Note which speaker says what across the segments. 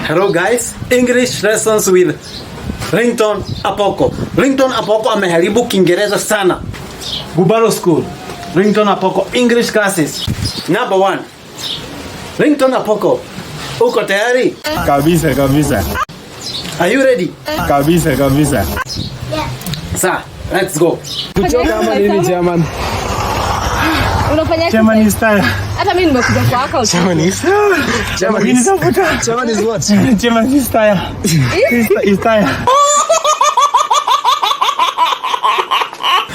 Speaker 1: Hello guys, English lessons with Ringtone Apoko. Ringtone Apoko ameharibu Kiingereza sana. Bubalo School. Ringtone Apoko English classes. Number one. Ringtone Apoko. Uko tayari?
Speaker 2: Kabisa kabisa.
Speaker 1: Are you ready?
Speaker 2: Kabisa kabisa.
Speaker 1: Sa, let's go.
Speaker 3: Kuchoka ama nini chairman?
Speaker 4: Unafanya
Speaker 2: Chairman is tired.
Speaker 4: Hata mimi nimekuja kwako.
Speaker 2: Chairman is
Speaker 3: Chairman is, chairman is what?
Speaker 2: Chairman is tired. He's tired.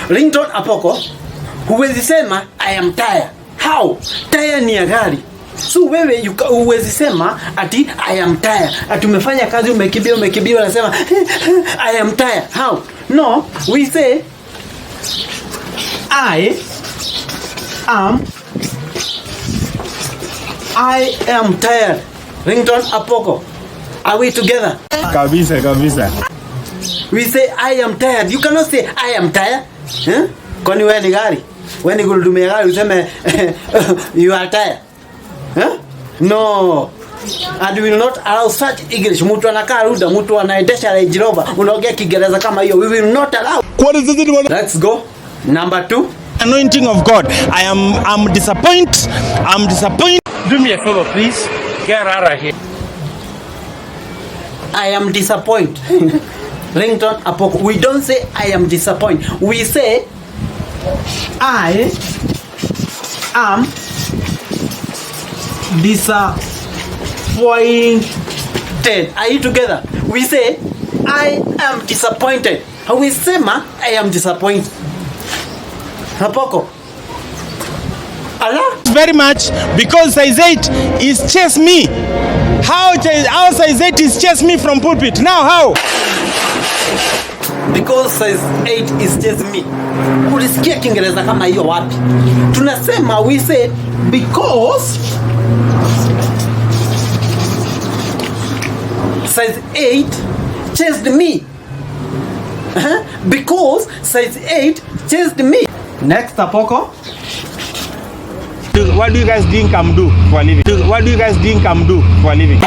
Speaker 1: Ringtone Apoko, huwezi sema "I am tired." How? Tire ni ya gari. So wewe huwezi sema ati "I am tired." Ati umefanya kazi, umekimbia, umekimbia, unasema "I am tired." How? No, we say "I am tired." Ringtone Apoko. Are we together?
Speaker 2: Kabisa kabisa.
Speaker 1: We say "I am tired." You cannot say "I am tired." Eh? Kwani wewe ni gari? Wewe ni gurudumu ya gari useme you are tired? Eh? No. And we will not allow such English. Mtu anakaa Runda, mtu anaendesha Range Rover, unaongea Kiingereza kama hiyo. We will not allow. Let's go. Number two.
Speaker 2: Anointing of God. I'm disappointed. I'm disappointed.
Speaker 5: Do me a favor, please. Get out of here.
Speaker 1: "I am disappointed." Ringtone Apoko. We don't say "I am disappointed." We say "I am disappointed." Are you together? We say "I am disappointed." We sema "I am disappointed." Apoko. Allah.
Speaker 2: Very much because size 8 is chase me. How size 8 is chase me from pulpit? Now how?
Speaker 1: "Because size 8 is just me." Ulisikia Kiingereza kama hiyo wapi? Tunasema, we say "because size 8 chased me." Huh? "Because size 8 chased me." Next, Apoko.
Speaker 2: What do you guys think I'm do for a living? What do you guys think I'm do for a living?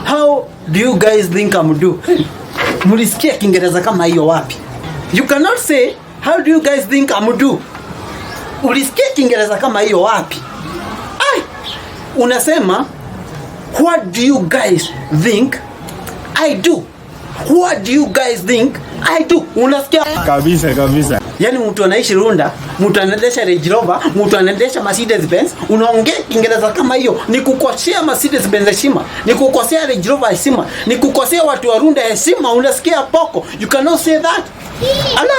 Speaker 1: "How do you guys think I'm do?" Mulisikia Kiingereza kama hiyo wapi? You cannot say "How do you guys think I'm do?" Ulisikia Kiingereza kama hiyo wapi? Ai, unasema "What do you guys think I do?" "What do you guys think I do?" Unasikia?
Speaker 2: Kabisa kabisa.
Speaker 1: Yaani mtu anaishi Runda, mtu anaendesha Range Rover, mtu anaendesha Mercedes Benz, unaongea Kiingereza kama hiyo, ni kukosea Mercedes Benz heshima, ni kukosea Range Rover heshima, ni kukosea watu wa Runda heshima. Unasikia, Poko? You cannot say that. Ala.